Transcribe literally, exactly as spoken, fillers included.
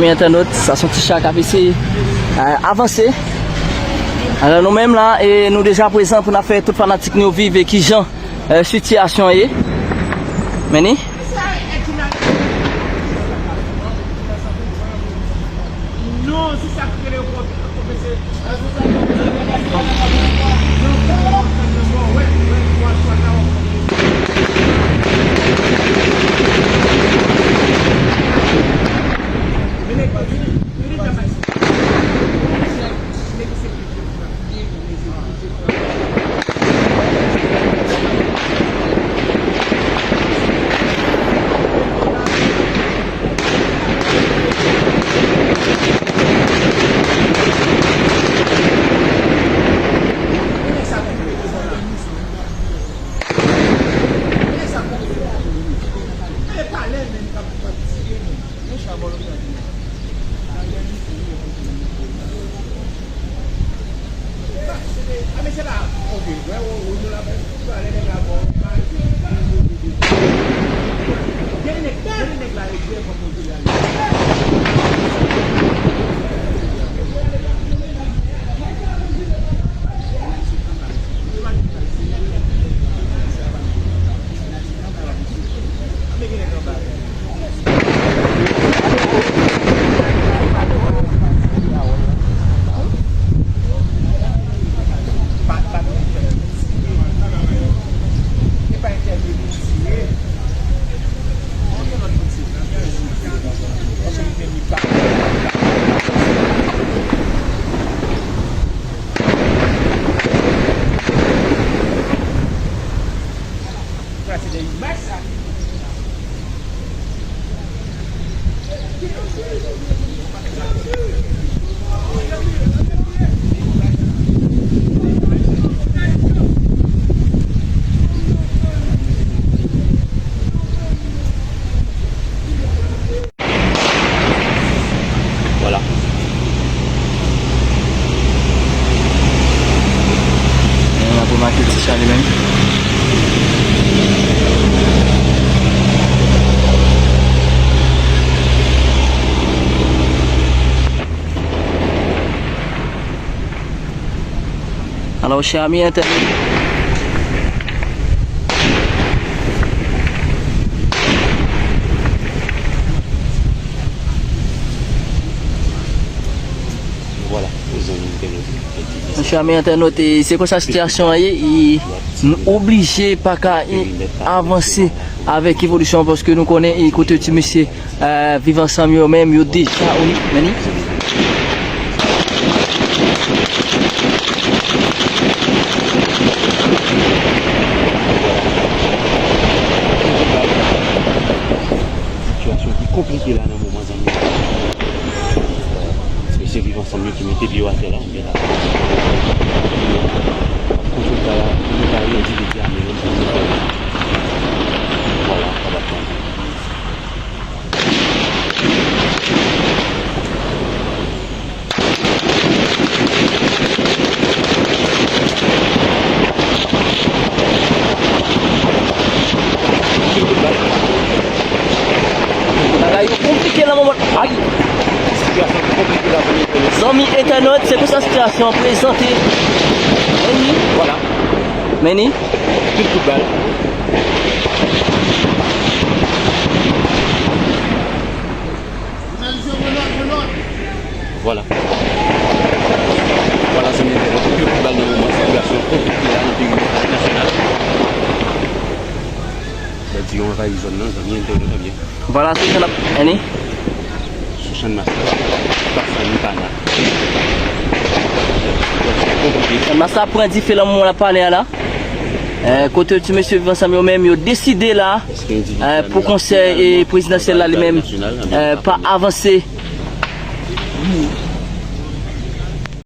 Zanmi entènot, sa se yon ti cha k ap eseye, eh, avanse. Alò, nou menm la, e nou deja prezan pou n ap fè tout fanatik nou yo viv e kijan, eh, sitiyasyon an ye. Men ni. Vwala. N ap remake ti cha li menm. Alò, chè ami entènot. Vwala, mezanmi, entènot. Chè ami entènot, e se konsa sitiyasyon an ye, e nou oblije pa ka, e, avanse avèk evolisyon an, paske nou konnen, e, kote ti mesye eh, Viv Ansanm yo menm, yo deja, wi, men ni. Sitiyasyon ki konplike la nan moman, zanmi. Se mesye Viv Ansanm yo ki mete pye yo atè la, oubyen la. Kontwòl sa la, nou pa yon divizyon, men yon divizyon. Vwala, sa va pran. Bagay yo konplike nan moman. Ay! Sitiyasyon ki konplike la pou nou. Zanmi entènot, se konsa sitiyasyon an prezante. Men ni. Vwala. Men ni. Tout kout bal. Vwala. Vwala, se menm, tout kout bal nan moman, sitiyasyon konplike la nan perimèt nasyonal. Bandi yo anvayi zòn nan, zanmi entènot, byen. Vwala, se sa n ap, men ni. Sou Channmas la, pa fanmi pa la. Channmas la pran dife nan moman n ap pale a la. Eh, kote ti mesye Viv Ansanm yo menm, yo deside la, eh, pou konsèy, eh, prezidansyèl la li menm, eh, pa avanse.